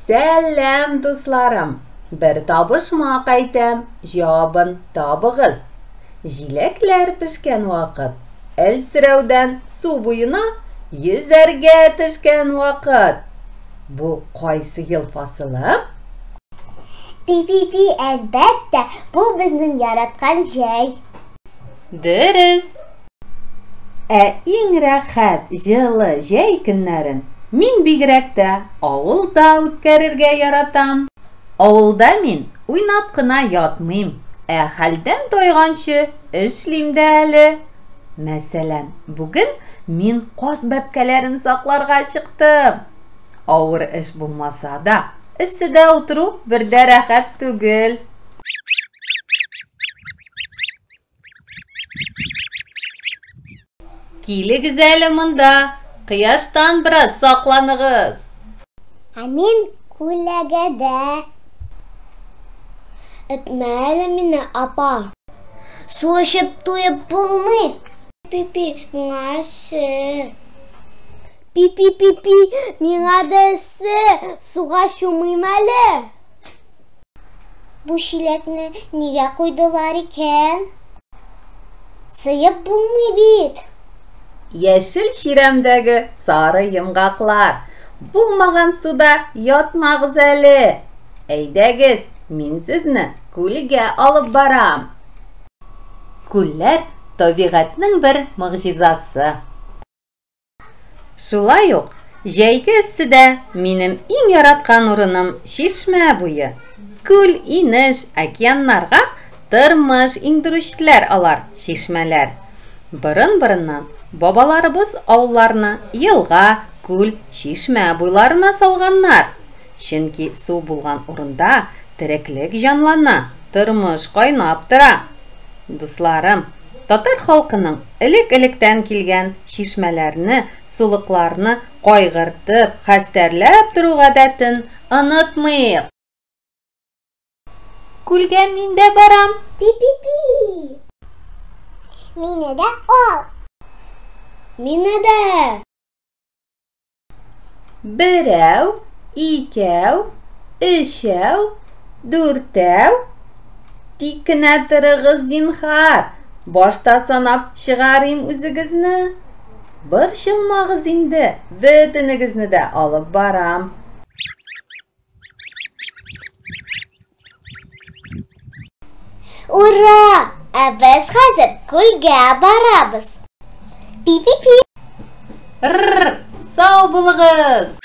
Сәлам, дусларым! Бер табышмак әйтәм, җавабын табыгыз. Җиләкләр пешкән вакыт, әлсерәүдән су буена йөзәргә төшкән вакыт. Бу кайсы ел фасылы? Пи-пи-пи, әлбәттә, бу безнең яраткан җәй. Дөрес. Ә иң рәхәт, җылы җәй көннәрен мин бигрәк тә авылда үткәрергә яратам. Авылда мин уйнап кына ятмыйм, ә хәлдән тайганчы эшлим дә әле. Мәсәлән, бүген мин каз бәбкәләрен сакларга чыктым. Авыр эш булмаса да, эсседә утыру бер дә рәхәт түгел. Килегез әле монда, кояштан бераз сакланыгыз. Ә мин күләгәдә. Этмә әле мине, апа. Су эчеп туеп булмый. Пи-пи, миңа эссе. Пи-пи-пи-пи, миңа да эссе. Суга чумыйм әле. Бу чиләкне нигә куйдылар икән? Сыеп булмый бит. Яшел чирәмдәге сары йомгаклар, булмаган суда ятмагыз әле. Әйдәгез, мин сезне күлгә алып барам. Күлләр табигатьнең бер могҗизасы. Шулай ук җәйге эсседә минем иң яраткан урыным чишмә буе. Күл, инеш, океаннарга тормыш иңдерүчеләр алар, чишмәләр. Борын-борыннан бабаларыбыз авылларны елга, күл, чишмә буйларына салганнар. Чөнки су булган урында тереклек җанлана, тормыш кайнап тора. Дусларым, татар халкының элек-электән килгән чишмәләрне, сулыкларны кайгыртып, хәстәрләп тору гадәтен онытмыйк. Күлгә мин дә барам. Пи-пи-пи. Мине дә ал. Мине дә. Берәү, икәү, өчәү, дүртәү. Тик кенә торыгыз, зинһар. Башта санап чыгарыйм үзегезне. Борчылмагыз инде, бөтенегезне дә алып барам. Ура! Ә без хәзер күлгә барабыз. Пи-пи-пи. Рр, сау булыгыз!